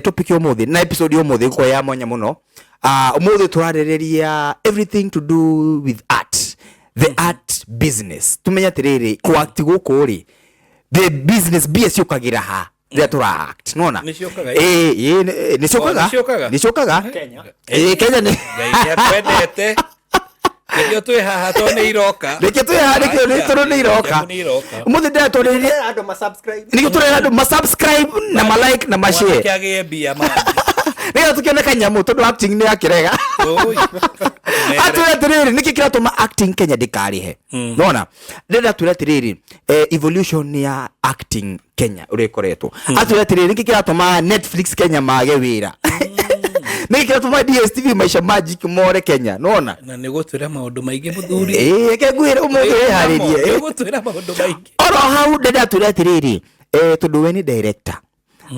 Topic ya ũmũthĩ na episode ya ũmũthĩ ĩgũkorwo ya mwanya mũno. Ũmũthĩ tũrarĩrĩria everything to do with art, the art business. Tumenye atĩrĩrĩ, kũ-act gũkũ rĩ, the business mbia ciũkagĩra ha rĩrĩa tũra act, nona? Nĩciũkaga. Ĩĩ, ĩĩ, nĩciũkaga. Oh, nĩciũkaga? Nĩciũkaga. Kenya. Ĩĩ, Kenya nĩ Ngai nĩakwendete. Nĩkĩo twĩ haha tondũ nĩ iroka. Nĩkĩo twĩ haha, nĩkĩo nĩ tondũ nĩ iroka. Nĩ iroka. Ũmũthĩ ndĩratwarĩria Andũ ma subscribe. Nĩkĩo tũrera andũ ma subscribe na ma like na ma share. Mwanake agĩe mbia ma. Nĩgetha tũkĩone kanyamũ tondũ acting nĩ yakĩrega. Ũi. Atwĩre atĩrĩrĩ, nĩkĩ kĩratũma acting Kenya ndĩkarĩhe? Nona ndĩrenda atwĩre atĩrĩrĩ, evolution ya acting Kenya ũrĩa ĩkoretwo. Atwĩre atĩrĩrĩ, nĩkĩ kĩratũma Netflix Kenya mage wĩra? Nĩkĩ kĩratũma DSTV Maisha Magic more Kenya? Nona. Na nĩ gũtwĩra maũndũ maingĩ mũthuri. Ĩĩ, reke ngwĩre ũmũthĩ wĩharĩrie. Nĩ gũtwĩra maũndũ maingĩ. Oro hau ndĩrenda atwĩre atĩrĩrĩ, tondũ we nĩ director,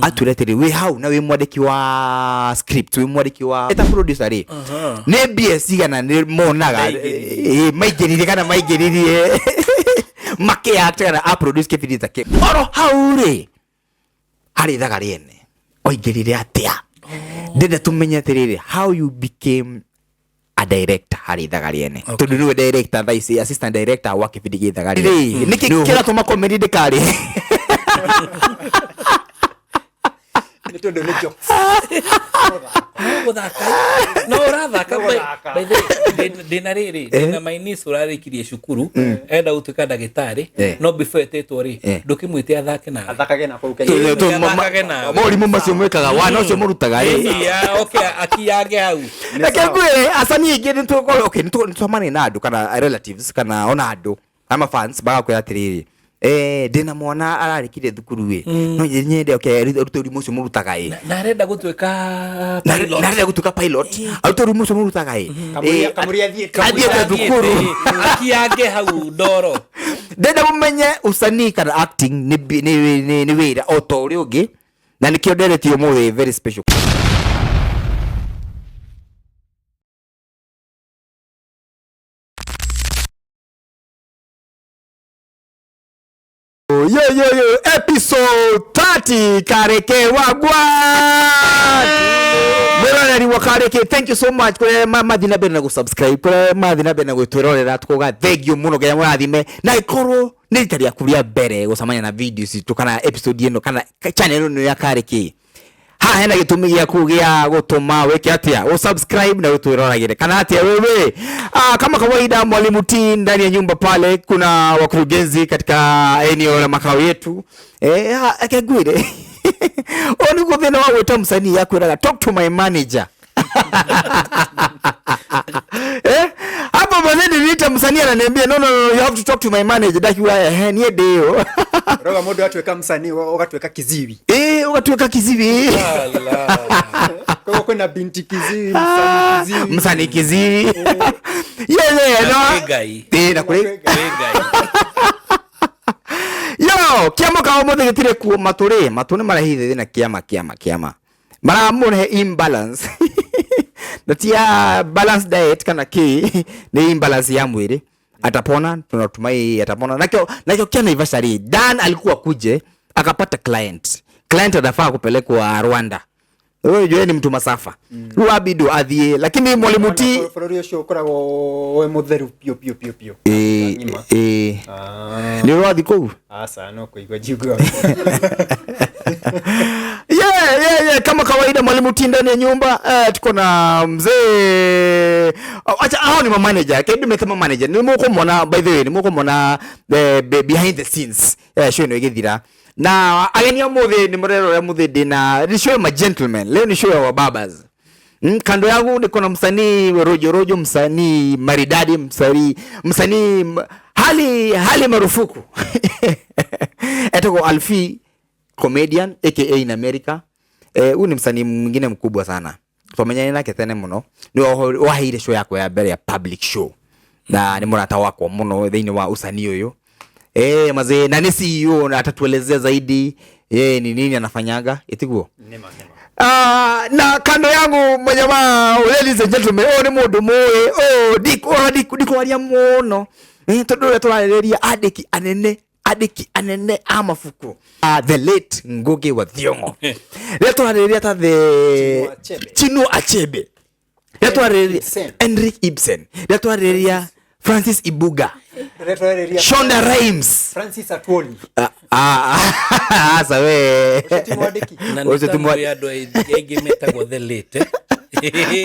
atwĩre atĩrĩ, wĩ hau na wĩ mwandĩki wa script, wĩ mwandĩki wa eta producer rĩ, nĩ mbia cigana nĩ monaga maingĩrire kana maingĩririe makĩact kana a produce kĩbindi ta kĩu? Oro hau rĩ, harĩ ithaga rĩene oingĩrire atĩa? Ndĩrenda tũmenye atĩrĩrĩ, how you became a director harĩ ithaga rĩene, tondũ nĩwe director thaa ici, assistant director wa kĩbindi gĩa ithaga rĩene. Nĩkĩ kĩratũma comedy ndĩkarĩ? Nĩ tondũ nĩ jokes. No gũthaka. No ũrathaka. No gũthaka. By the way, ndĩna rĩrĩ, ndĩna my niece ũrarĩkirie cukuru, enda gũtuĩka ndagĩtarĩ, no before etĩtwo rĩ, ndũkĩmwĩte athake nawe. Athakage na kũu Kenya. Athakage nawe. Morimũ macio mwĩkaga wana ũcio mũrutaga ĩ. Ĩni, ya, okay, akiyange hau. Reke ngwĩre, acani aingĩ nĩ tũkorwo, okay, nĩ twamane na andũ kana relatives kana ona andũ ama fans bagakwĩra atĩrĩrĩ, ndĩna mwana ararĩkirie thukuru ĩ, no nyende okay arute ũrimũ ũcio mũrutaga ĩ. Na arenda gũtuĩka pilot. Na arenda gũtuĩka pilot, arute ũrimũ ũcio mũrutaga ĩ. Kamũria kamũria athiĩte. Athiĩte thukuru. Akiyange hau ndoro. Ndenda mũmenye usanii kana acting nĩ wĩra o ta ũrĩa ũngĩ, na nĩkĩo nderetio ũmũthĩ very special. Yo, yo, yo, episode 30, Kareke wagwan. Mwĩroreri wa Kareke, thank you so much kũrĩa mathiĩ na mbere na gũ-subscribe, kũrĩa mathiĩ na mbere na gwĩtwĩrorera, tukoga thank you mũno, nginya mũrathime. Na ĩkorwo nĩ rita rĩaku rĩa mbere gũcemania na video citũ kana episode ĩno kana channel ĩno ya Kareke, haha hena gĩtũmi gĩaku gĩa gũtũma wĩke atĩa? Usubscribe na ũtwĩroragĩre kana atĩa wewe. Kama kawaida, Mwalimu T ndani ya nyumba pale, kuna wakurugenzi katika eneo la makao yetu. Reke ngwĩre, ũyũ nĩguo thĩna wa gwĩta msanii, akwĩraga, "Talk to my manager." Hapo mazee niliita msanii, ananiambia, "No, no, no, you have to talk to my manager." Ndakiuga, "Ehe, niĩ ndĩyo." Roga mũndũ atuĩka msanii ũgatuĩka kiziwi. Ĩĩ, ũgatuĩka kiziwi. Ala. Koguo kwĩna binti kiziwi, msanii kiziwi. Msanii kiziwi, yeah, Na no. kwĩ Ngai. Ĩĩ, na kũrĩ Kwĩ Ngai. Yo kĩama ka ũmũthĩ gĩtirĩ kuo. Matũ rĩ, matũ nĩ marehire thĩna. Kĩama maramũrehe imbalance, na ti ya balance diet kana kĩ, nĩ imbalance ya mwĩrĩ. Atapona, tunatumai atapona. Nakio kia Naivasha rĩ, Dan alikuwa kuje akapata client. Client anafaa kupelekwa Rwanda. Wewe jua ni mtu masafa, rĩu abido athiĩ, lakini Mwalimu T Bũrũri ũcio ũkoragwo wĩ mũtheru piũ piũ piũ piũ. Ĩĩ. Ng'ima. Ĩĩ. Ah, nĩ ũrathiĩ kũu? Aca, no kũigua njiguaga. Yeah. Kama kawaida, Mwalimu T ndani ya nyumba. Tuko na mzee. Oh, acha hao ni mamanager. Kedu mete manager. Ni mukumona, by the way, ni mukumona behind the scenes. Show ino igithira. Na ageni a muthi ni murerora muthi ndina ni show ya ma gentlemen. Leo ni show ya wababas. Kando yangu niko na msanii rojo rojo, msanii maridadi, msanii hali marufuku. Etoko Alfi Comedian aka in America. Huyu ni msanii mwingine mkubwa sana. Twamenyane nake tene muno. Ni waheire show yakwa ya mbere ya public show. Na ni mũrata wakwa mũno thĩinĩ wa usanii ũyũ. Mazee, na ni CEO na atatuelezea zaidi yeye ni nini anafanyaga, itiguo? Nĩma, nĩma. Ah, na kando yangu mwenyewa, ladies and gentlemen, ũyũ nĩ mũndũ mũĩ, ũyũ ndikwaria mũno, tondu ũrĩa tũrarĩrĩria andĩki anene. Andĩki anene a mabuku, the late Ngugi wa Thiong'o, rĩrĩa tũrarĩrĩria ta the Achebe. Chinua Achebe, rĩrĩa tũrarĩrĩria Ibsen. Henrik Ibsen, rĩrĩa tũrarĩrĩria Francis Ibuga, Rĩrĩa tũrarĩrĩria Shonda Rhimes. Francis Atwoli. Ah, ah, asa we. Ũcio ti mwandĩki. Na Ũcio ti nĩ mwandĩki. andũ aingĩ metagwo the late, eh?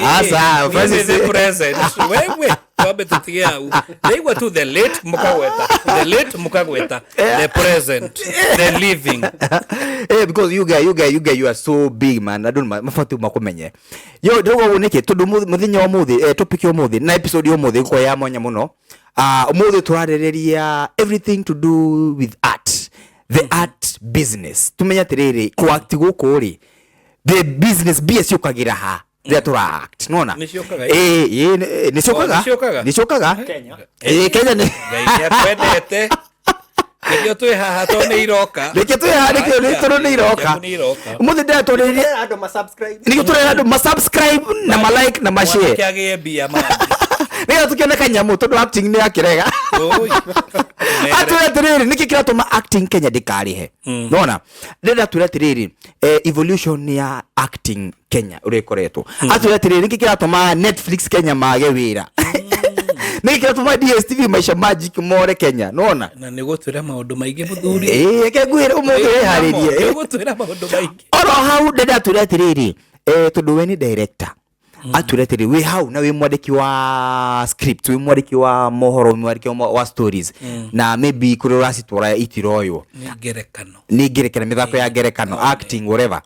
Asa, Francis- the present. Wewe twambe tũtige hau. Ndaigua tu the late mũkagweta, the late mũkagweta, the present, the living. Because you guy, you are so big, man. Andũ mabatiĩ makumenye. Yo, ndĩrauga ũguo nĩkĩ? Tondũ mũthenya wa ũmũthĩ, topic ya ũmũthĩ na episode ya ũmũthĩ ĩgũkorwo ya mwanya mũno. Ũmũthĩ tũrarĩrĩria everything to do with art, the art business. Tumenye atĩrĩrĩ, kũ-act gũkũ rĩ, the business mbia ciũkagĩra ha rĩrĩa tũra act, nona? Nĩ ciũkaga? Ĩ, nĩ ciũkaga. Oh, nĩ ciũkaga? Nĩ ciũkaga. Kenya. Ĩ, Kenya nĩ Ngai nĩ akwendete, nĩkĩo twĩ haha, tondũ nĩ iroka. Nĩkĩo twĩ haha, nĩkĩo nĩ tondũ nĩ iroka. Nĩ iroka. Ũmũthĩ ndĩratwarĩrĩria Rĩrĩa andũ ma-subscribe. nĩkĩo tũrera andũ ma-subscribe na ma-like na ma-share. Mwanake agĩe mbia mangĩ. Nĩgetha tũkĩone kanyamũ, tondũ acting nĩ yakĩrega. Oi. Atwĩre atĩrĩrĩ, nĩkĩ kĩratũma acting Kenya ndĩkarĩhe? Nona ndĩrenda twĩre atĩrĩrĩ, evolution ya acting Kenya ũrĩa ĩkoretwo. Atwĩre atĩrĩrĩ, nĩkĩ kĩratũma Netflix Kenya mage wĩra? Nĩkĩ kĩratũma DSTV Maisha Magic more Kenya? Nona? Na nĩ gũtwĩra maũndũ maingĩ, mũthuri. Ĩĩ, reke ngwĩre, ũmũthĩ wĩharĩrie. Nĩ gũtwĩra maũndũ maingĩ. Oro hau ndĩrenda atwĩre atĩrĩrĩ, tondũ we nĩ director, atwĩre atĩrĩ, wĩ hau na wĩ mwandĩki wa script, wĩ mwandĩki wa mohoro, wĩ mwandĩki wa stories, na maybe kũrĩa ũracitwara itiroywo. Nĩ ngerekano. Nĩ ngerekano, mĩthako ya ngerekano, acting, whatever.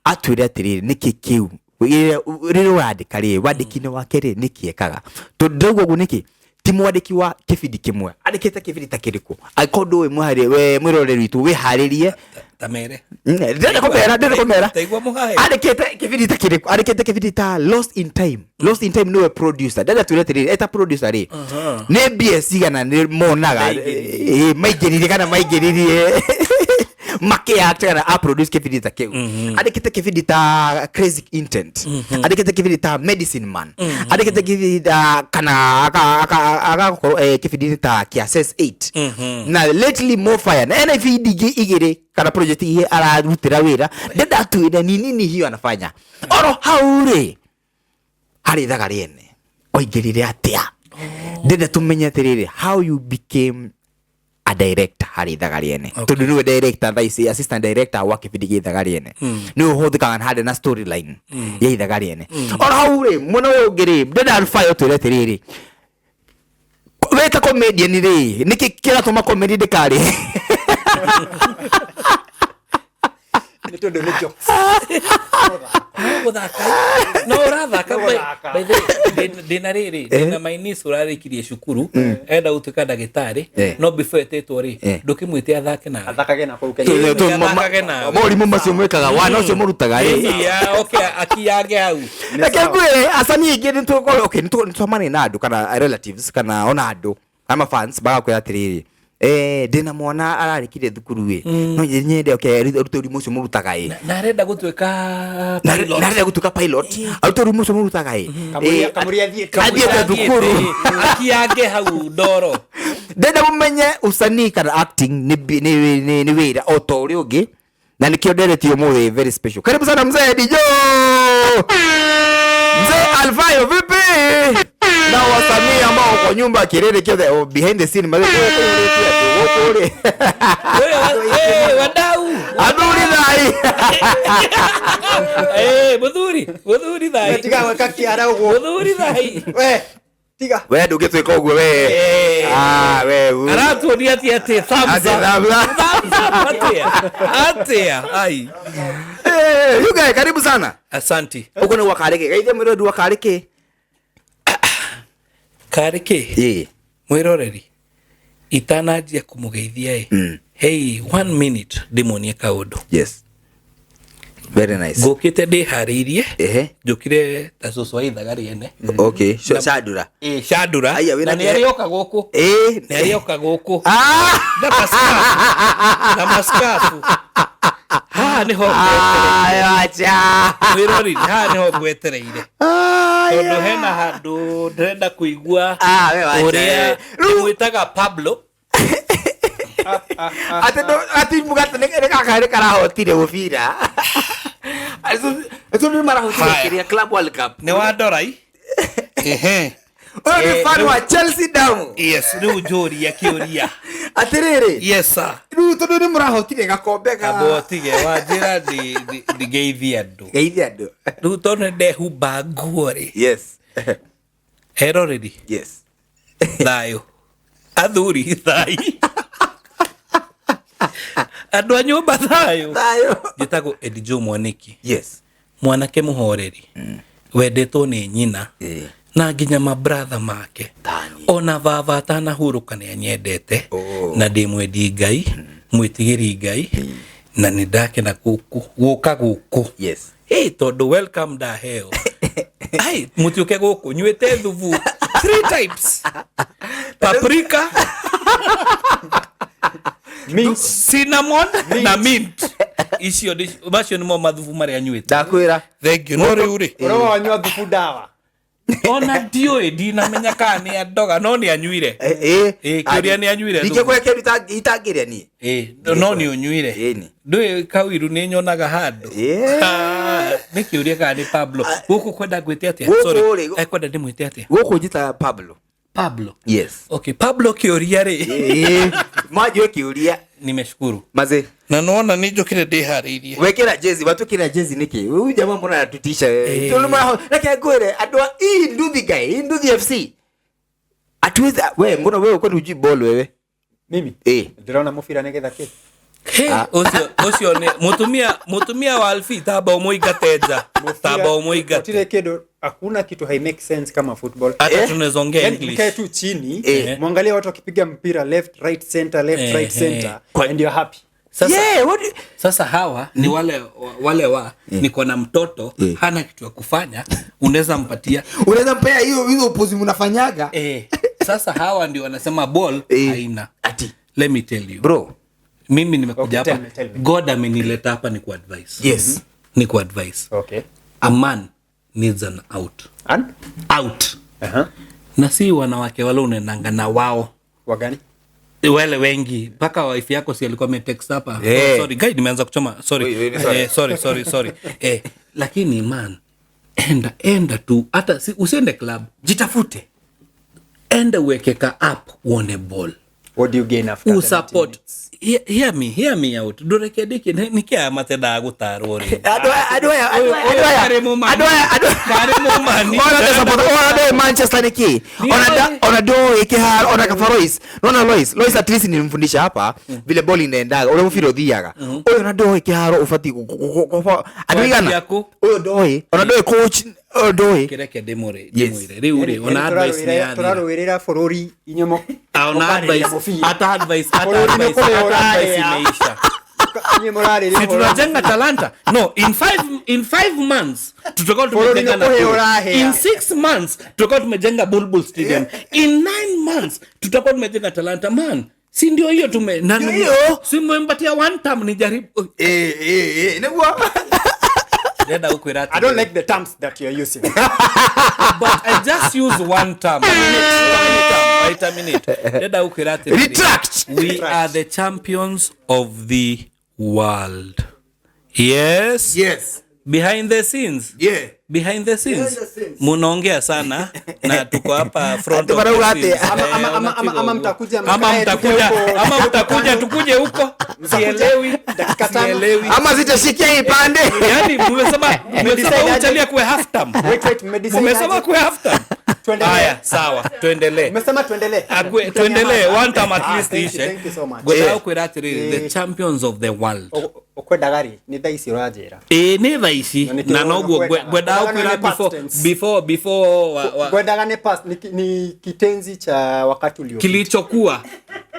Atwĩre atĩrĩrĩ, nĩkĩ kĩu rĩrĩa ũrandĩka rĩ, wandĩki-inĩ wake rĩ, nĩkĩ ekaga? Tondũ ndauga ũguo nĩkĩ, ti mwandĩki wa kĩbindi kĩmwe, andĩkĩte kĩbindi ta kĩrĩkũ? Angĩkorwo ndũĩ, mũharĩ we mwĩroreri witũ, wĩharĩrie. Ta mere. Ndĩrenda kũmera, ndĩrenda kũmera. Taigua mũhae. Andĩkĩte kĩbindi ta kĩrĩkũ? Andĩkĩte kĩbindi ta Lost in Time. Lost in Time nĩwe producer. Ndĩrenda twĩre atĩrĩrĩ, eta producer rĩ, nĩ mbia cigana nĩ monaga? Maingĩririe. Maingĩririe kana maingĩririe makĩact kana a produce kĩbindi ta kĩu? Andĩkĩte kĩbindi ta Crazy Intent, andĩkĩte kĩbindi ta Medicine Man, andĩkĩte kĩbindi ta kana agakorwo kĩbindi ta kĩa Sense 8, na lately More Fire, na ena ibindi ingĩ igĩrĩ kana project igĩ ararutĩra wĩra. Ndenda atwĩre ni nini hiyo anafanya. Oro hau rĩ, harĩ ithaga rĩene oingĩrire atĩa? Ndenda tũmenye atĩrĩrĩ, how you became a director harĩ ithaga rĩene, tondũ nĩwe director thaa ici, assistant director wa kĩbindi gĩa ithaga rĩene, nĩwe ũhũthĩkaga harĩ na storyline ya ithaga rĩene. Oro hau rĩ, mwena ũyũ ũngĩ rĩ, ndenda Alfayo twĩre atĩrĩrĩ, wĩta comedian rĩ, nĩkĩ kĩratũma comedy ndĩkarĩhe? Nĩ tondũ nĩ jokes. No gũthaka, no ũrathaka. No gũthaka. By the way, ndĩna rĩrĩ, ndĩna my niece ũrarĩkirie cukuru, enda gũtuĩka ndagĩtarĩ. No before etĩtwo rĩ, ndũkĩmwĩte athake nawe. Athakage na kũu Kenya. Athakage nawe. Morimũ macio mwĩkaga wana ũcio mũrutaga ĩ. Ĩni, ya, okay, akiyange hau. Reke ngwĩre, acani aingĩ nĩtũkorwo, okay, nĩtwamane na andũ kana relatives kana ona andũ ama fans bagakwĩra atĩrĩrĩ, ndĩna mwana ararĩkirie thukuru ĩ, no nyende okay arute ũrimũ ũcio mũrutaga ĩ. Na arenda gũtuĩka pilot. Na arenda gũtuĩka pilot, arute ũrimũ ũcio mũrutaga ĩ. Kamũria athiĩte. Athiĩte thukuru. Akiyange hau ndoro. Ndenda mũmenye usanii kana acting nĩ wĩra o ta ũrĩa ũngĩ, na nĩkĩo nderetio ũmũthĩ very special. Karibu sana mzee Dijo, mzee Alfayo, vipi? Na wasanii ambao kwa nyumba kirere kiothe, oh, behind the scene mazee, gũkũ rĩ. Wadau. Athuri thai. Mũthuri, mũthuri thai. Tiga gwĩka kĩara ũguo. Mũthuri thai. We, tiga. We ndũngĩtwĩka ũguo we. Ah, we Aratuonia atĩ thumbs Atĩ up. thumbs up. Thumbs up, atĩa atĩa ai. You guy, karibu sana. Asanti. Ũguo nĩ gwakarĩkĩ geithia mwĩrori wa karĩkĩ. Karĩ kĩ? Ĩĩ. Mwĩroreri, itananjia kũmũgeithia ĩ, hey, one minute ndĩmuonie kaũndũ. Yes, very nice. Ngũkĩte ndĩharĩirie. Ehe. Njũkire ta cũcũ wa ithaga rĩene. Okay, candura. Ĩ, candura. Aya, wĩna Na nĩ arĩoka gũkũ. Ĩĩ. Nĩ arĩoka gũkũ Ah! na maskafu, na maskafu. Haha nĩho ngwetereire. Ay, acha. Mwĩroreri, haha nĩho ngwetereire, Ay, tondũ hena handũ ndĩrenda kũigua Ah, we wacha, ũrĩa eh. Rĩu- mwĩtaga Pablo. Atĩ ati mugate nĩ gaka nĩ karahotire mũbira. Acio nĩ marahotire Haya. kĩrĩa Club World Cup. Nĩ wandorai. Ehe. Ũyũ nĩ Eh, fan rĩu- wa Chelsea damu. Yes, rĩu njũria kĩũria. Atĩrĩrĩ. Yes sir. Rĩu tondũ nĩ mũrahotire gakombe ga. Amba ũtige wanjĩra ndigeithie andũ. Geithia andũ. Rĩu tondũ nĩ ndehumba nguo rĩ. Yes. Eroreri Yes. thayũ. Athuri thai. Andũ a nyũmba thayũ. Thayũ. Njĩtagwo Eddie Joe Mwaniki. Yes. Mwanake mũhoreri. Wendetwo nĩ nyina. Eh. Na nginya mabratha make. Tani. Ona baba atanahurũka nĩ anyendete. Oh. Na ndĩ mwendi Ngai, mwĩtigĩri Ngai, na nĩ ndakena gũka gũkũ. Yes. Hey, tondũ welcome ndaheo. Ai, mũtiũke gũkũ nyuĩte thubu three types. Paprika, Mint. cinnamon na mint. Icio macio nĩmo mathubu marĩa nyuĩte. Ndakwĩra. Thank you. No rĩu rĩ, Ũrĩa wanyua thubu dawa. ona ndiũĩ ndinamenya kana nĩ andoga no nĩ anyuire. Eh, Eh, kĩũria nĩ anyuire thubu. Ndingĩkũhe kĩndũ itangĩrĩa niĩ. Ĩ, no nĩ ũnyuire. Ĩni. Ndũĩ kawiru nĩ nyonaga handũ. Yeah. Ah, nĩ kĩũria kana nĩ Pablo. Gũkũ kwenda ngwĩte atĩa? Gũkũ Sorry. rĩ, Ekwenda ndĩmwĩte atĩa? Gũkũ njĩtaga Pablo. Pablo. Yes. Okay, Pablo kĩũria rĩ. Eh, mwanjue kĩũria. Nimeshukuru. Maze, Na nona nĩ njũkire ndĩharĩirie. wekĩra jezi, watwĩkĩra jezi nĩkĩ? Huyu jamaa mbona anatutisha wewe? Eh. Tondũ reke ngwĩre andũ a hii nduthi guy, hii nduthi FC. Atuwezi we mbona wewe kwani hujui ball wewe? Mimi. Eh. Ndĩrona mũbira nĩgetha kĩ. He, ũcio ũcio nĩ mũtumia wa Alfi tamba ũmũingate nja. Tamba ũmũingate. Gũtirĩ kĩndũ, hakuna kitu hai make sense kama football. Hata Eh? tunaweza ongea Yani English. mkae tu chini, Eh. mwangalie watu wakipiga mpira left, right, center, left, Eh, right, eh. center and you're happy. Sasa Yeah, what do- sasa hawa ni wale wa niko na mtoto hana kitu ya kufanya, unaweza mpatia Unaweza mpea hiyo hizo upuzi mnafanyaga? eh. Sasa hawa ndio wanasema ball Eh. haina. Ati Let me tell you. bro. Mimi nimekuja Okay, hapa. tell me, tell me. God amenileta hapa ni kuadvise. Yes. Ni kuadvise. Okay. A man needs an out. And? Out. Aha. Na si wanawake wale unaendanga na wao. Wagani? Wale wengi mpaka wife yako si alikuwa ametext hapa. Eh. Oh, sorry guy nimeanza kuchoma. Sorry. Oi, oi, sorry. Eh, sorry sorry sorry. Eh, lakini man enda tu hata si, usiende club. Jitafute. Enda uweke ka app uone ball. What do you gain after 70 Usupport. minutes? Hear me out. Ndũreke ndĩkie nĩkĩ aya matendaga gũtarwo rĩ. Andũ aya andũ aya andũ aya Ũyũ karĩ mũmani. andũ aya andũ Karĩ mũmani. Ona ndĩ support ona ndĩ Manchester nĩkĩ? Ona ndũĩ kĩharo ona kaba Lois. Ona Lois, Lois at least nilimfundisha hapa vile ball inaendaga, ule mũbira ũthiaga. Ũyũ ona ndũĩ kĩharo ũbatiĩ andũ igana. Kwanjia kũ? Ũyũ ndũĩ, ona ndũĩ coach, ũyũ ndũĩ. Kĩreke ndĩmũrĩ Yes. ndĩmwĩre rĩu rĩ Yani ona advice nĩ yathira. tũrarũĩrĩra bũrũri inyuĩ Ah, ona mũkarĩria advice mũbira. hata advice hata Bũrũri nĩ advice kũrĩa hata advice ũrarĩa. imeisha. Inyuĩ mũrarĩrĩra Si bũrũri. tunajenga talanta. No, in 5 months tutakuwa Bũrũri tumejenga nĩ kũhĩa Nakuru. ũrahĩa. In 6 months tutakuwa tumejenga Bulbul Stadium. In 9 months tutakuwa tumejenga talanta man. Si ndio hiyo tume na Ndio hiyo. Si mmempatia one term nijaribu. Eh eh eh nĩguo. Ndĩrenda gũkwĩra I don't like the terms that you're using. But I just use one term. One term. I terminate. Ndĩrenda gũkwĩra atĩrĩrĩ, Retract. We are the champions of the world. Yes. Yes. Behind the scenes. Yeah. Behind the scenes. Behind the scenes. Munaongea sana na tuko hapa front of Ati the ati, scenes. ama- Eh, ama- unapigwa ama huko. mtakuja ama mkae mtakuja tuke huko. ama mtakuja tukuje huko. Sielewi. Dakika tano. Sielewi. Ama zitashikia hii pande. Yaani mmesema Mmedecide aje? uchalia kuwe half term. Wait, wait, mmedecide Mmesema aje? kuwe half term. Tuendelee. Haya, sawa, tuendelee. Mmesema tuendelee. Akwe, tuendelee one time at Ah, least thank you, ishe. thank you so much. Ngwendaga gũkwĩra atĩrĩrĩ, the Eh. champions of the world. Ũkwendaga rĩ nĩ thaa ici ũranjĩra. Ĩĩ nĩ thaa ici Na nĩkĩo na noguo ngwendaga. ngwendaga Ngwendaga gũkwĩra nĩ past before tense. before before Ngwendaga nĩ past ni kitenzi cha wakati uliopita. kilichokuwa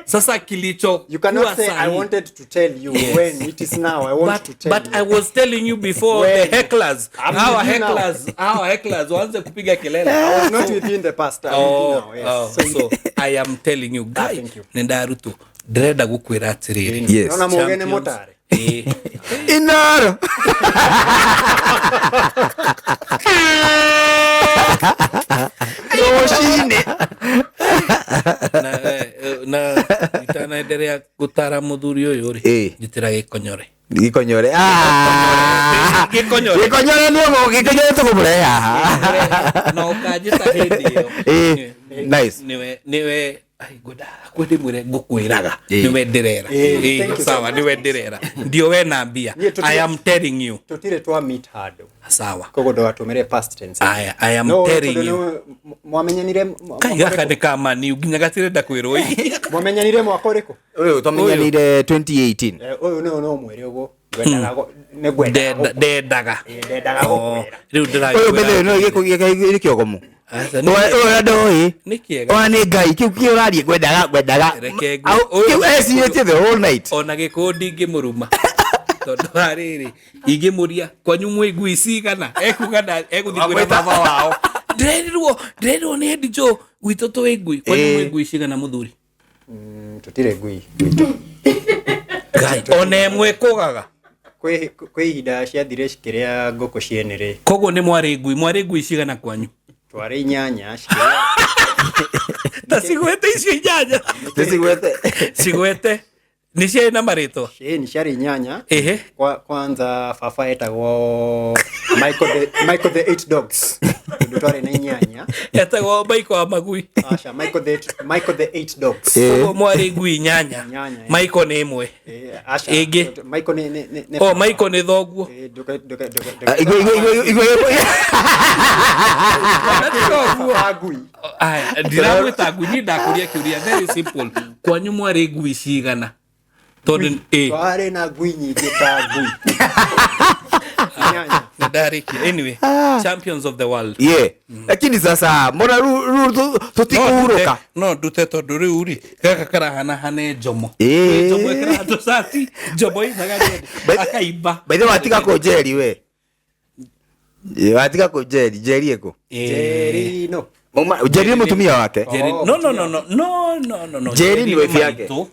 sasa kilichokuwa You cannot say I sahi. wanted to tell you when it is now. I want But, to tell but you. I was telling you before When? the hecklers, I'm our with you now. hecklers, our hecklers waanze kupiga kelele. I was not with you in the past. I'm with you Oh, now. Yes. oh, so I am telling you guy, thank you. nĩndarutwo ndĩrenda gũkwĩra atĩrĩrĩ. Yes. Naona mũgene Champions- mũtare. Ĩĩ. Inoro. Rũcinĩ. Na, na Itanaenderea gũtara mũthuri ũyũ rĩ, Ĩĩ. njĩtĩra gĩkonyore. Gĩkonyore. Ah! Gĩkonyore. Gĩkonyore nĩ ũguo, gĩkonyore tũkũmũrehe haha. Na ũkanjĩta hĩndĩ ĩyo. Ĩĩ, nice. Nĩwe nĩwe ai ngwenda hakuhĩ ndĩmwĩre ngũkwĩraga Ĩĩ. nĩwe ndĩrera. Ĩĩ, Ĩĩ, thank you so sawa much. nĩwe ndĩrera ndio we na mbia. Niĩ tũtirĩ- I am telling you. Tutire twa meet handũ. Sawa. Koguo ndũgatũmĩre past tense. I am No, telling tondũ you. nĩ- mwamenyanire Kai gaka nĩ kamaniu nginya gatirenda kwĩrwo. Mwamenyanire mwaka ũrĩkũ? Ũyũ twamenyanire 2018. Eh, ũyũ no no mwĩre ũguo. Ngwendaga nĩ ngwendaga Ndendaga. Ĩĩ, ndendaga Oh, gũkwĩra. rĩu Ũyũ ndĩragĩkwĩra. mbere no gĩkũ kĩogomu. Aca, Ũyũ ndoĩ. Nĩ kĩega. Ona nĩ Ngai kĩu kĩu ũrarie ngwendaga ngwendaga. Reke Au, ũyũ- kĩu ecirĩtie the whole night. Ona gĩkũyũ ndingĩmũruma tondũ wa rĩrĩ ingĩmũria kwanyu mwĩ ngui cigana ekuga na egũthiĩ kwĩra baba wao ndĩrerirwo nĩ Eddie Joe gwitũ twĩ ngui. Kwanyu Ĩĩ. mwĩ ngui cigana mũthuri? Tũtirĩ ngui gwitũ. Ngai ona ĩmwe kũgaga. Kwĩ ihinda ciathire cikĩrĩa ngũkũ ciene rĩ. Koguo nĩ mwarĩ ngui, mwarĩ ngui cigana kwanyu? Twarĩ inyanya cikĩrĩa. Ta cigwete icio inyanya. Tũcigwete. Cigwete nĩ ciarĩ na marĩtwa? Ĩĩ, nĩ ciarĩ inyanya. Ĩhĩ. Kwanza baba etagwo Michael the Eight Dogs. Tondũ twarĩ na inyanya. Etagwo Michael wa magui. Aca, Michael the Eight Dogs. Ĩĩ. Koguo mwarĩ ngui inyanya. Inyanya, ĩĩ. Michael nĩ ĩmwe. Ĩĩ, aca. Ĩngĩ. Michael nĩ O Michael nĩ thoguo. Ĩĩ, nduka nduka nduka Ah, Igwe igwe igwe igwe igwe. Ona ti thoguo. Baba ngui. Aya, ndiramwĩta ngui niĩ ndakũria kĩũria very simple. Kwanyu mwarĩ ngui cigana? Tondũ ĩ Twarĩ na ngui nyingĩ ta ngui. Inyanya. nĩ ndarĩkia. Anyway, champions of the world. Yeah. Lakini sasa mbona ru tũtikũhurũka? No ndute tondũ rĩu rĩ gaka karahana hane njomo. Ĩĩ. Njomo ĩkĩraga tũcati, njomo ĩithaga By- akaimba. By the way watiga kũ Njeri we. Ĩ, watiga kũ Njeri, Njeri ĩkũ? Njeri no. Mauma Njeri nĩ mũtumia wake. Jerry, Oh, no, no, no, no, no, no, no, no. Jerry nĩ wife yake. maitũ,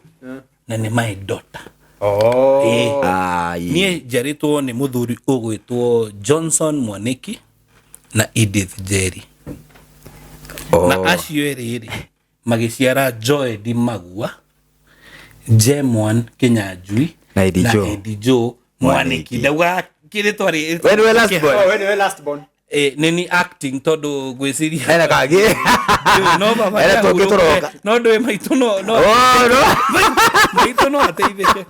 na nĩ my daughter. Oh. Ĩĩ. Ai. Niĩ njiarĩtwo nĩ mũthuri ũgwĩtwo Johnson Mwaniki na Edith Jerry. Oh. Na acio erĩ rĩ magĩciara Joedi Magua, Jemwan Kinyanjui Na Eddie na Joe. Eddie Joe Mwaniki. Mwaniki. Ndauga kĩrĩtwa rĩ We nĩwe last born? Oh, we nĩwe last born. Eh, nĩ ni acting tondũ ngwĩciria Hena kangĩ. no baba Hena tũngĩ nĩahurũkire. tũroka. No ndũĩ maitũ no no Oh, no. maitũ no ateithĩke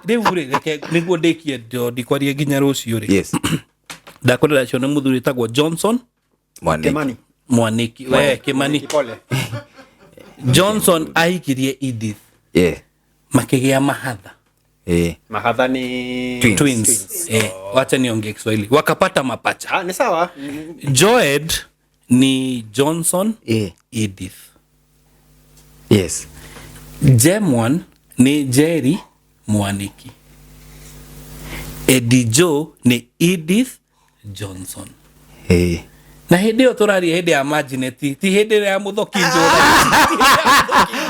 rĩu rĩ reke nĩguo ndĩkie ndo ndikwarie nginya rũciũ rĩ. Yes. Ndakorera acio nĩ mũthuri wĩtagwo Johnson Mwaniki. Kimani. Mwaniki we Kimani. Pole. Johnson ahikirie Edith Yeah. makĩgĩa mahatha. Eh. Mahatha ni Twins. Twins. Eh, wacha niongee Kiswahili wakapata mapacha. Ah, ni sawa. Joed ni Johnson Eh. Edith. Yes. Jemwan ni Jerry Mwaniki. Eddie Joe ni Edith Johnson. Eh. Na hĩndĩ ĩyo tũraria hĩndĩ ya Magineti ti hĩndĩ ĩrĩa ya Mũthoki Njũra.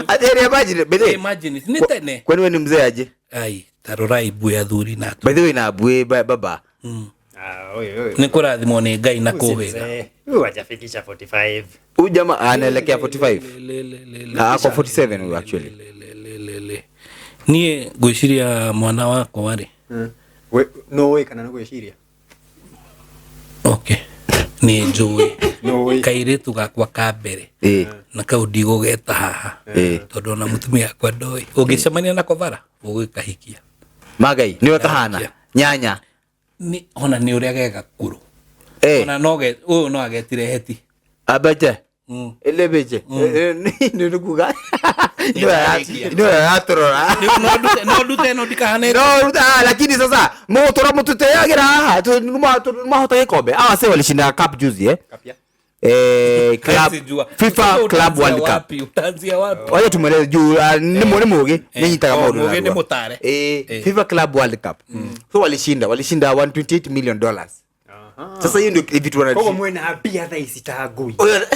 Ati ĩrĩa imagine, by the way, Imagine nĩ tene. kwani we ni mzee aje? Ai, ta rorai mbu ya thuri na By the way na mbui baba. Ah, oi oi. nĩ kũrathimwo nĩ Ngai na kũhĩga. Huyu hajafikisha 45. Huyu jamaa anaelekea 45. Ah, ako 47 huyu actually. Niĩ ngwĩciria mwana wakwa rĩ. We no we kana nĩgwĩciria. Okay. Nĩ njũĩ. No we. Kairĩtu gakwa ka mbere. Eh. Na kau ndigũgeta haha. Eh. Tondũ ona mũtumia akwa ndoĩ. Ũngĩcemania nako bara ũgũkahikia. Magai, niwe kahana. Nyanya. Nĩ ona nĩ ũrĩa ge gakũrũ. Eh. Ona no ge ũyũ no agetire heti. Abeche. Ile beche. Nĩ nĩkuga. Nĩ yaturora. Rĩu no ndute no ndute no ndikahane. No, ah, lakini sasa mũgũtũra mũtũteagĩra haha mahota gĩkombe. Hawa sasa walishinda cup juzi eh. Kapia. Eh, club Sijua. FIFA Sasa Club utaanzia World Cup. wapi? Utaanzia wapi? Wacha tumweleze juu ah, ni mwe mugi ninyitaga Oh, maũndũ mũgĩ nĩ narua. mũtare. Eh, Eh. FIFA Club World Cup. So walishinda 128 million dollars. Aha. Sasa hiyo ndio vitu wana Koguo mwena mbia thaa ici ta ngui. Ũyũ-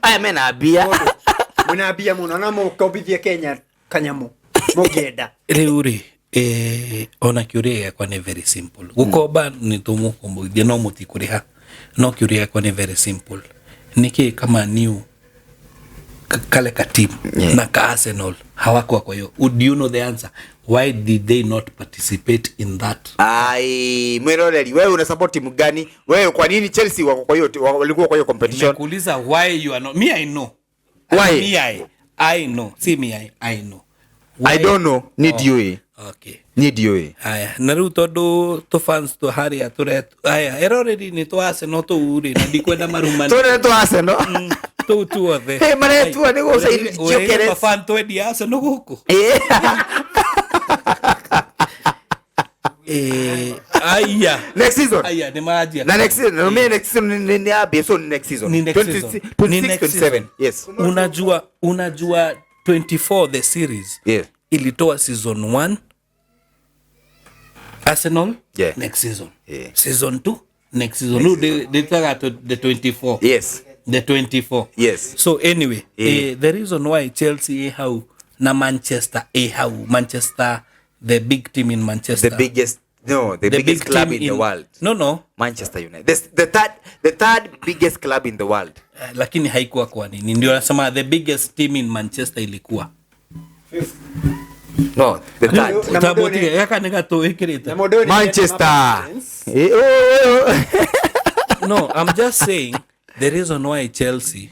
Aya mena mbia. Mwena mbia mũno na mũkombithie Kenya kanyamu mũngĩenda. Rĩu rĩ eh, ona kĩũria gĩakwa nĩ very simple. Gũkomba nĩ tũmũkombithia no mũtikũrĩha. No kĩũria gĩakwa nĩ very simple. Nĩkĩ kama new kale ka team Yeah. na ka Arsenal Hawakuwa kwa hiyo. Do you know the answer? Why did they not participate in that? Ai, mwiroreri, wewe una support timu gani? Wewe kwa nini Chelsea wako kwa hiyo, walikuwa kwa hiyo competition? Nimekuuliza why you are not. Me, I know. Why? Me, I know. See me, I know. Why? I don't know. Need you. Eh. Okay. Need you. Eh. Aya, na rĩu tondũ tũ fans tũ harĩa tũre aya eroreri nĩ twa Arsenal tũu rĩ, na ndikwenda marumani. Tũrĩ twa Arsenal. Tũu tuothe. Hey, maretua nĩ gũcaini Gyökeres. Fan twendia Arsenal gũkũ. Eh. Eh, aya. Next season. Aya nĩ manjia. Na next season, no, me next season ni ambie, so ni next season. Ni next season. 26, Ni next 27. season. Yes. Unajua 24 the series. Yeah. Ilitoa season 1 Arsenal. Yeah. Next season. Yeah. Season 2 next season. No, they taga to the 24. Yes. The 24. Yes. So anyway, Yeah. the reason why Chelsea how na Manchester how Manchester, the big team in Manchester. The biggest, no, the biggest big club team in the world. No, no. Manchester United. The third biggest club in the world. Lakini haikuwa kwa nini? Ndio nasema the biggest team in Manchester ilikuwa. No, the third. Na Taboti mũndũ gaka nĩ gatũĩkĩrĩte. Na mũndũ ũyũ nĩ Manchester. Mapa Eh, oh, oh. No, I'm just saying the reason why Chelsea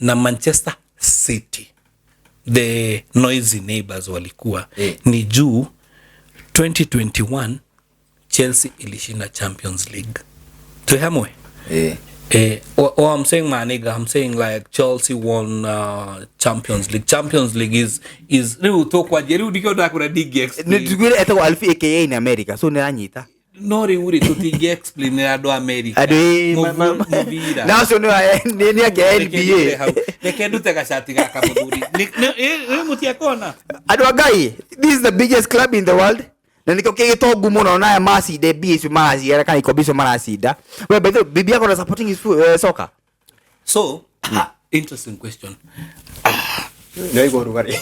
na Manchester City, the noisy neighbors, walikuwa ni juu 2021 Chelsea ilishinda Champions League. Tuhamwe. Eh. Or I'm saying, my nigga, I'm saying like Chelsea won Champions League. Champions League is rĩu tũkwanjia rĩu ndikĩo ndakũra ndingĩ explain. Nĩ tugire etagwo Alfie aka in America, so nĩ aranyita. No rĩu rĩ, tũtingĩ explain andũ a America. Andũ Mũbira. Na acio nĩ ake Reke ndute NBA. hau. Reke ndute gacati gaka mũthuri. Mũtiakona. Andũ a Ngai, this is the biggest club in the world. Na nikio kĩgĩtongu mũno na aya macinde mbia icio maraciara kana ikombe icio maracinda. We, by the way, bibi yako na supporting is soccer. So, interesting question. Nĩwaigua ũrugarĩ.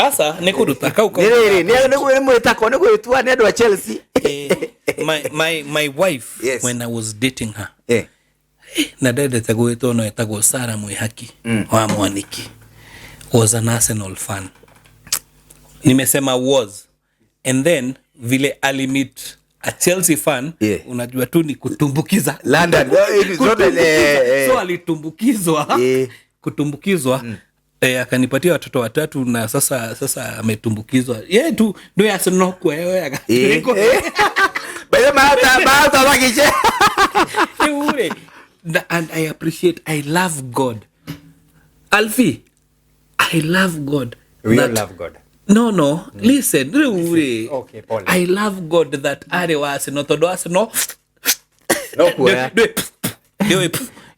Asa nĩ kũruta kau kau. Nĩ rĩrĩ, nĩ mwĩtako nĩ gwĩtua nĩ andũ a Chelsea. My wife, Yes. when I was dating her, Eh. na ndendete gwĩtwo no etagwo Sarah Mwihaki wa Mwaniki, was an Arsenal fan. Nimesema was, and then vile alimit a Chelsea fan, unajua tu ni kutumbukiza. London. It is not Kutumbukizwa. So alitumbukizwa, kutumbukizwa, akanipatia watoto watatu na sasa ametumbukizwa ye tu ndio Arsenal kwewe. By the way, maata wakiche. Ure. And I appreciate, I love God. Alfie, I love God. We all love God. No, listen, rĩu Okay, pole. I love God that arĩ wa Arsenal tondũ Arsenal No kuoya. Ndĩũĩ,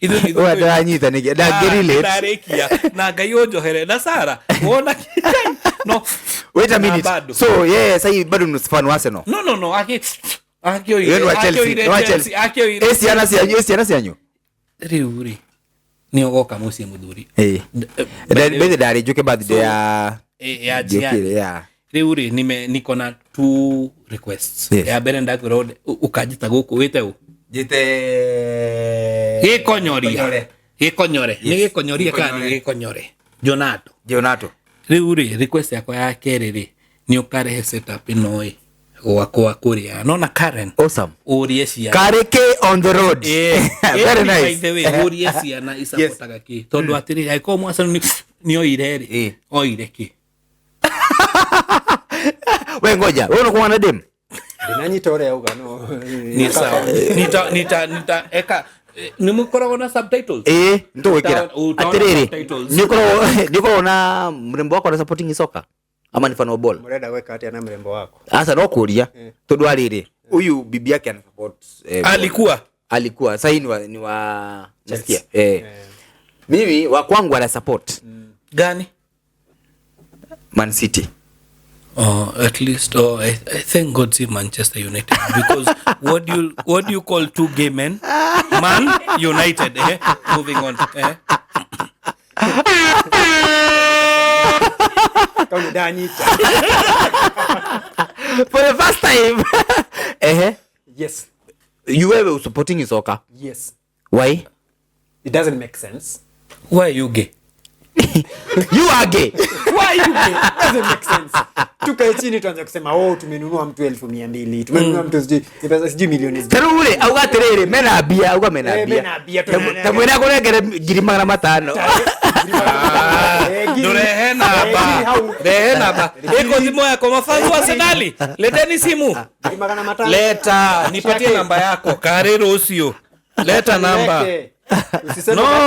ithuĩ Ũyũ ndĩranyita nĩkĩ? Ndangĩrelate. Ndarĩkia na Ngai ũnjohere na Sara wona no. Wait a Na minute. bado. So, yeah, sasa bado ni fan wa Arsenal. No, aki Yeye ni wa Chelsea, akĩoire ni wa Chelsea, Chelsea. akĩoire. Eh, ciana cianyu, eh, ciana cianyu. Rĩu rĩ, nĩ ũgoka mũciĩ mũthuri. Eh. Bethe ndarĩ njuke birthday ya Ya Njũkire, Jiani. yeah. Rĩu rĩ, niko na two requests. Yes. Ya mbere ndakwĩra ũkanjĩta gũkũ wĩte ũ? Njĩte Gĩkonyoria. Gĩkonyore. Nĩ gĩkonyoria kana nĩ gĩkonyore? Jonato. Jonato. Rĩu rĩ, request yakwa ya kerĩ rĩ, nĩ ũkarehe setup ĩno ĩ gwakwa kũrĩa nona Karen. Awesome. Ũrie ciana. Kareke on the road. Very By nice. the way, ũrie ciana isapotaga kĩ, tondũ atĩrĩrĩ, angĩkorwo Arsenal nĩ oire rĩ, oire kĩ? We ngoja, wewe unakuwa na dem? Ndinanyita ũrĩa auga no. Ni sawa, nita eka nĩ mũkoragwo na subtitles. Eh, nitũgwĩkĩra. Utaona Atĩrĩrĩ, subtitles. nĩ ũkoragwo na mrembo wako na supporting soccer ama ni fan wa ball? Mũrenda gwĩka atĩa na mrembo wako? Asa no kũria tondũ arĩrĩ huyu bibi yake ana support ball. Alikuwa. Alikuwa, sasa hii ni wa nasikia mimi wa kwangu ana support Gani? Man City. Oh, at least, oh, I thank God see Manchester United, because what do you call two gay men? Man United. Eh? Moving on. Eh? Kau nĩ ndanyita. For the first time. Ehe. Yes. You wewe supporting soccer? Yes. Why? It doesn't make sense. Why are you gay? You are gay. Why you gay? Doesn't make sense. Tukae chini tuanze kusema oh, tumenunua mtu 200,000, tumenunua mtu sijui ni pesa sijui milioni sijui. Ta rĩu rĩ, auga atĩrĩrĩ, mena mbia, auga mena Eh, mbia. mena mbia, Ta mwĩra akũnengere 500,000. Eh, ngiri- Ndorehe eh, namba. ngiri hau. Rehe namba. Iko simu yako mafanzi wa Arsenali. Leteni simu. Ngiri 500. Leta, nipatie namba yako. Kare rũciũ. Leta namba. Niweke. Usiseme No. leta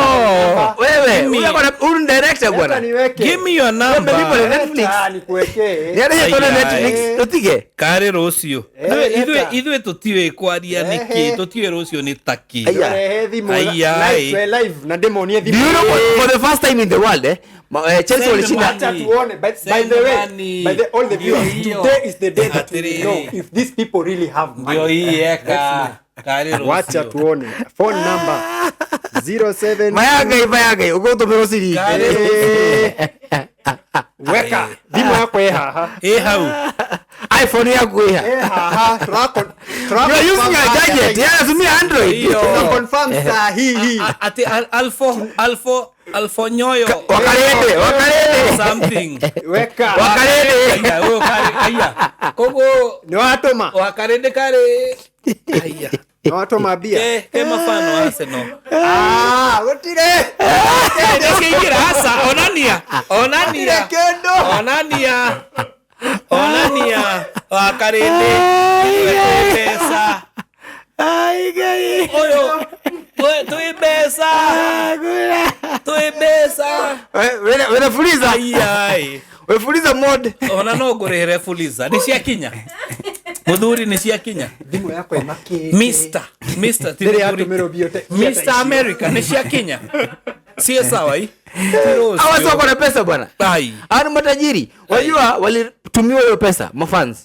namba. Wewe, Mimi. huyu akona huyu ni director Leta bwana. niweke. Give me your number. Nipe Netflix. Leta nikuwekee. Nĩ arĩhĩtwo nĩ Ai, ai. Netflix, tũtige. Kare rũciũ. Eh, Ithuĩ leta. ithuĩ tũtiũĩ kwaria nĩkĩ, Ehe. tũtiũĩ rũciũ nĩ takĩ. Aya. Rehe thimũ Ai, ai. live, twe live na ndĩmonie Do thimũ. you know for the first time in the world, eh, Chelsea Send walishinda money. Acha tuone. By Send the way, money. by the all the viewers, Ndio hiyo. today is the day that we will Atĩrĩrĩ. know if these people really have Ndio money. hii eka. Kare rũciũ. Wacha tuone. Phone number 07 mayangai mayangai ũgũtũmĩrwo ciringi. Kare Eh, Weka thimũ yakwa ĩ haha. Ĩ hau. iPhone yaku ĩ ha? Ĩ haha. You are using a gadget. Yeye anatumia Android. Hiyo. Tuna confirm saa hii hii. Ati Alfo Alfo Alfo Nyoyo. Wakarende, wakarende. Something. Weka. Wakarende. Aya, wewe kare aya. Kogo Nĩ watũma. wakarende kare. Aya. Nĩ watũma mbia. Ke mafano Arsenal. Ah, gũtirĩ. Nĩkĩingĩra hasa onania onania Gũtirĩ kĩndũ. onania onania wakarende twĩ mbeca Ai Ngai. ũyũ twĩ mbeca twĩ mbeca Wena fuliza. ai We fuliza mod. ona no ngũrĩhĩre fuliza nĩ ciakinya mũthuri nĩ ciakinya Thimũ yakwa ĩmakĩte. Mr. Mr. ti Rĩrĩa mũthuri. yatũmĩrwo mbia mbia ta Mr. icio. America nĩ ciakinya sie sawa i Hawa sio wako na pesa bwana. Ai. Hawa ni matajiri. Wajua walitumiwa hiyo pesa mafans.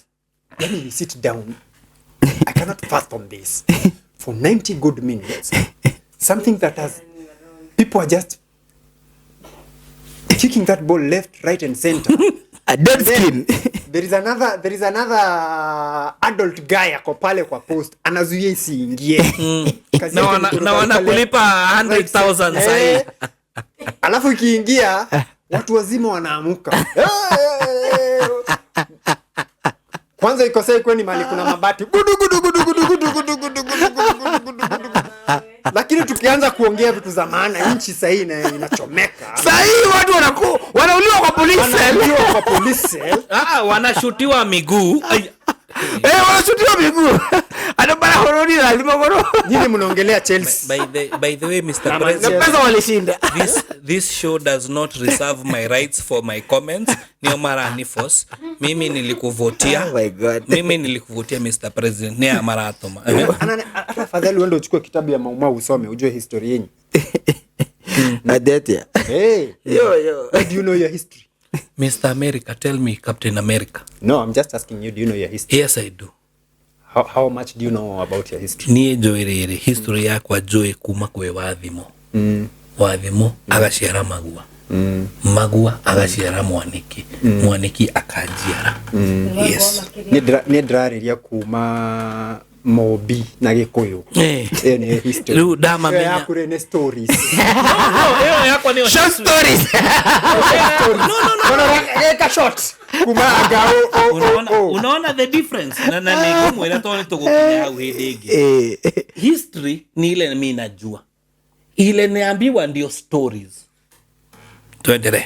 Yani you sit down. I cannot fathom this. For 90 good minutes, something that has people are just kicking that ball left, right, and center. A dead skin. There is another adult guy ako pale kwa post anazuia isiingie. Kazi Na yake wana- ni kuruka na wanakulipa left, right, 100,000 center. sahi. Eh. Alafu ikiingia watu wazima wanaamuka. Eh. Kwanza ikosei kweni mali kuna mabati. Gudu gudu gudu gudu gudu gudu gudu gudu gudu gudu gudu gudu. Lakini tukianza kuongea vitu za maana nchi sahii inachomeka. Sasa hii watu wanauliwa kwa polisi. Wanauliwa kwa police cell. Ah, wanashutiwa miguu. Ai, Eh, wanashutiwa miguu. Anabara horoni lazima goro. Nyinyi mnaongelea Chelsea. by the way, Mr. Na President, pesa walishinda. this show does not reserve my rights for my comments. Nio mara force. Mimi nilikuvotia. Oh my God. Mimi nilikuvotia Mr. President. Ni amaratoma. Hata afadhali uende uchukue kitabu ya Maumau usome ujue historia yenyu. Adetia. Hey, Yo yo. do you know your history? Mr. America, tell me Captain America. No, I'm just asking you, do you know your history? Yes, I do. How much do you know about your history? Niĩ njũĩ rĩrĩ history yakwa njũĩ kuma kwĩ wathimo wathimo agaciara magua magua agaciara mwaniki mwaniki akanjiara yes Niĩ ndĩrarĩria kuma Mobi na Gĩkũyũ. Eh. Ĩyo nĩ history. Rĩu ndamamenya. Ĩyo yaku rĩ nĩ stories. No, ĩyo yakwa nĩyo Short history. stories. No, no, no. Unaona, geka short. Kuma anga o o Unaona, o o. unaona the difference na na nĩngũmwĩra tondũ nĩtũgũkinya hau hĩndĩ ĩngĩ Eh. history ni ile mi najua ile niambiwa ndio stories tuendelee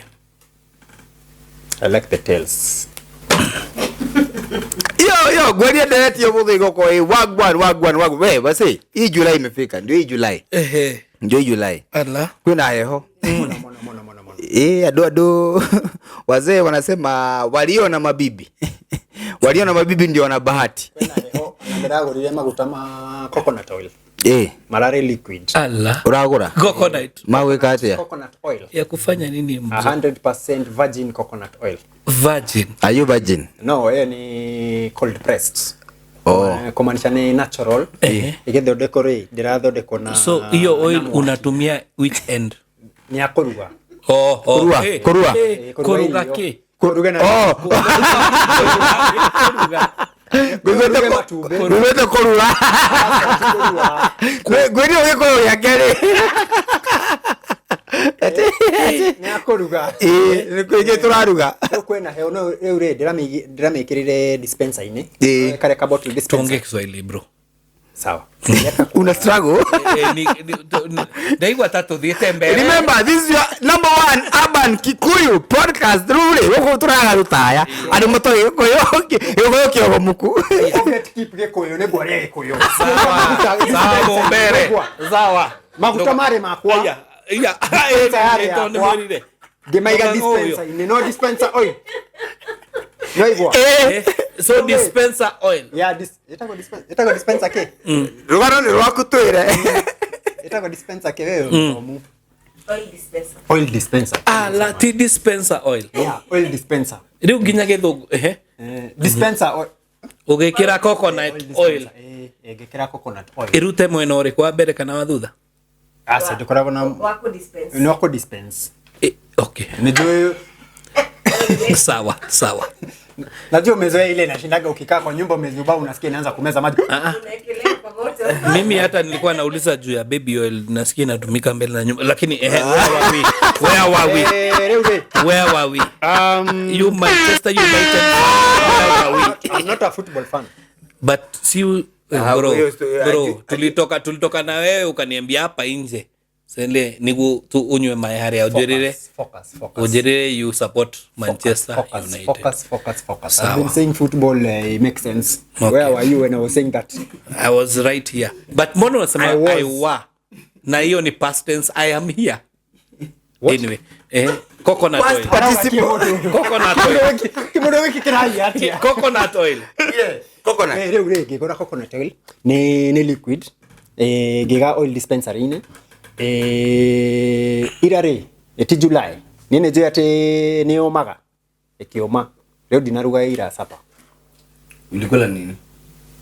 I like the tales. Yo yo, gwaria direct yo muthe igoko eh wagwan wagwan wagwan. We basi, hii July imefika. Ndio hii July. ehe Ndio hii July. ala Kwina heho. Mona mona mona mona mona. Eh, adu adu wazee wanasema walio na mabibi. Walio na mabibi ndio wana bahati. Kwĩna heho, na ndĩragũrire maguta ma coconut oil. Eh, Mararĩ liquid. ala uragura? coconut Magwika atia? Coconut oil. ya kufanya nini mzee? 100% virgin coconut oil. Virgin Are you virgin? No, ĩyo ni cold pressed. Oh. Kumaanisha ni natural. Eh. Ĩgĩthondekwo rĩ, ndĩrathondekwo na so hiyo oil na mwaki. unatumia which end Nĩ ya kũruga. oh, oh, Kurua, eh, kurua. eh, Eh, kuruga irio. ki Kũruga na Oh, Kuruga. ngwĩte Kũruga matumbĩ. ngwĩte kũrura. Kũruga. Ngwĩrio gĩkũyũ gĩake rĩ. Nĩ ya kũruga. Ĩĩ, nĩ kũingĩ tũraruga. Rĩu kwĩna heo no rĩu rĩ ndĩramĩkĩrire dispenser-inĩ. Ĩĩ. Karĩa ka bottle dispenser. Tuongee Kiswahili, bro. Sawa. Una struggle. Eh, ndaigua ta tuthiĩte mbere. Remember, this is your number one urban Kikuyu podcast. Ruri gũkũ tũraga rũtaya andũ matoĩ Gĩkũyũ, Gĩkũyũ kĩogomuku. Pocket keep Gĩkũyũ nĩ ngwaria Gĩkũyũ. Sawa, sawa, mumbere. Sawa. Maguta marĩ makwa. Aya, iya. Dispenser yarĩ Eh, tondũ yakwa. nĩmwĩrire. Ngĩmaiga Mũthang'o ũyũ. dispenser-inĩ. No dispenser oil. No igua. Eh, so dispenser oil. Yeah, ĩtagwo dispenser, ĩtagwo dispenser kĩ? Rũgano nĩ rwaku twĩre. Ĩtagwo dispenser kĩ wewe mũthomu? Oil dispenser. Oil dispenser. Ah, la ti dispenser oil. Yeah, oil dispenser. Rĩu nginya gĩthũngũ ehe. Eh, dispenser oil. Ũgĩkĩra coconut oil. Dispenser, eh, ngĩkĩra coconut oil. Ĩrute mwena ũrĩkũ, wa mbere kana wa thutha? Aca ndũkoragwo na Wako dispenser. nĩ wako dispense. Eh, okay. Nijue Sawa, sawa. najua umezoea ile inashindaga ukikaa kwa nyumba umezubaa unasikia inaanza kumeza maji. Unaekelea kwa moto. Mimi hata nilikuwa nauliza juu ya baby oil, nasikia inatumika mbele na nyuma, lakini ehe, where were we? Where were we? Eh, rĩu rĩ. Where were we? You Manchester United fan, where were we? I'm not a football fan. But si Ah, bro, hiyo story- bro, tulitoka na wewe ukaniambia hapa nje sende nigu tu unywe maĩ harĩa ũnjĩrĩre. Focus, focus. Ũnjĩrĩre you support Manchester Focus, United. focus, focus, focus. Sawa. I've been saying football it makes sense. Okay. Where were you when I was saying that? I was right here. But mbona unasema I was. I were? Na hiyo ni past tense, I am here. What? Anyway, coconut Past oil. participle. Coconut oil. Kimondo gĩkĩ kĩragia atĩa? Coconut oil. Coconut. Eh, rĩu rĩ ngĩgũra coconut oil nĩ liquid, eh, ngĩga oil dispensary-inĩ, eh, ira rĩ ĩti July niĩ nĩ njũĩ atĩ nĩ yũmaga, ĩkĩũma rĩu ndinaruga ira sapa. Ulikula nini?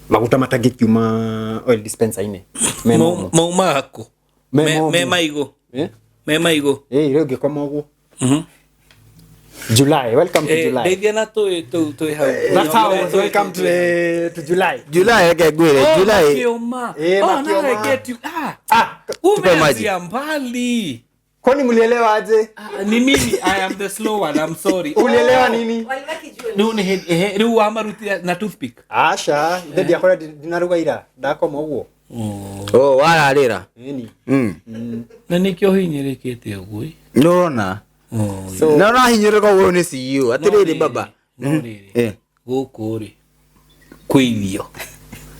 Maguta matangĩkiuma oil dispenser-inĩ me momũ. Maumaga kũ? Me Me momũ. maigũ. Eh? Me maigũ. Eh, rĩu ngĩkoma ũguo. July, welcome to July. Ndeithia na tũĩ tũu twĩ hau. That's how I was welcome to July. July reke ngwĩre Oh, July. makioma. Eh, Oh, now I makioma. get you. Ah, Ah, Tupe maji. umeanzia mbali. kwani mlielewa aje? Ah, ni mimi, I am the slow one, I'm sorry. Ulielewa nini? Walibaki June. Rĩu nĩ hĩndĩ- ehe, rĩu wamarutia na toothpick. Aca, ithe ndiakora ndinaruga ira, ndakoma ũguo. Oh, wararĩra. Ĩni. Na nĩkĩo hinyĩrĩkĩte ũguo ĩ. Nĩũrona? So, Na ũrahinyĩrĩka ũguo nĩ CEO. Atĩrĩrĩ baba. No rĩrĩ, Eh. gũkũ rĩ kwĩ irio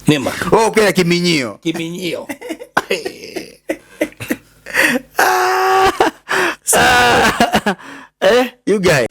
nĩma Oh, kwĩna kĩminyio. kĩminyio. Eh, you guy.